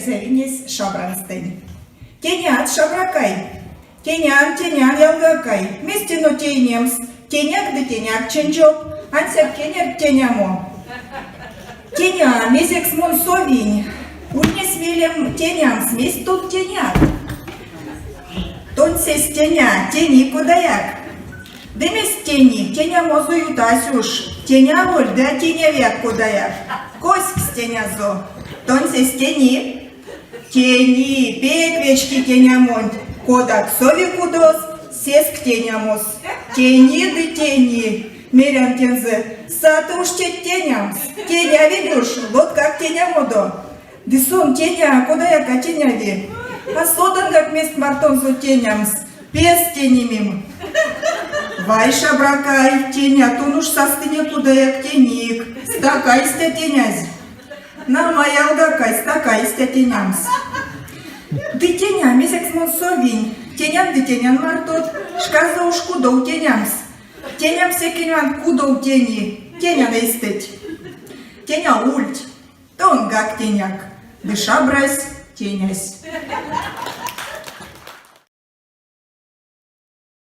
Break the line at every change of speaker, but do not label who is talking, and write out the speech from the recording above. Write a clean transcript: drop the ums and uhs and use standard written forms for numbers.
заявинесь шабранстэнь. Тенят, шабракай! Тенян, тенян, ялгакай, мезть эно тейнемс, теняк ды теняк ченчоп, ансяк кенерть тенямо. Теня, мезекс мон совинь? Ульнесь мелем тенямс, мезть тон тенят? Тонсесь теня, тени кодаяк. Ды мезть тени, тенямозо ютась уш. Теня аволь, ды а тенявияк кодаяк. Коськсь тенязо. Тонсесь тени? Тени, пек вечки тенямонть, кодак сови кудос, сеск тенямос. Тени ды тени, мерян тензэ, саты уш теть тенямс, теняви уш, лоткак тенямодо. Ды сон теня, кодаяк а теняви. А содангак мезть мартонзо тенямс, пес тенимим. Вай, шабракай, теня, тон уш састыне кодаяк теник, стака истя тенязь. Нама, ялгакай, стака истя тенямс. Ды теня, мезекс мон совинь, тенян ды тенян мартот, шказо уш кудов тенямс. Теням секень вант кудов тени, тенян эйстэть. Теня ульть, тонгак теняк, ды шабрась тенясь.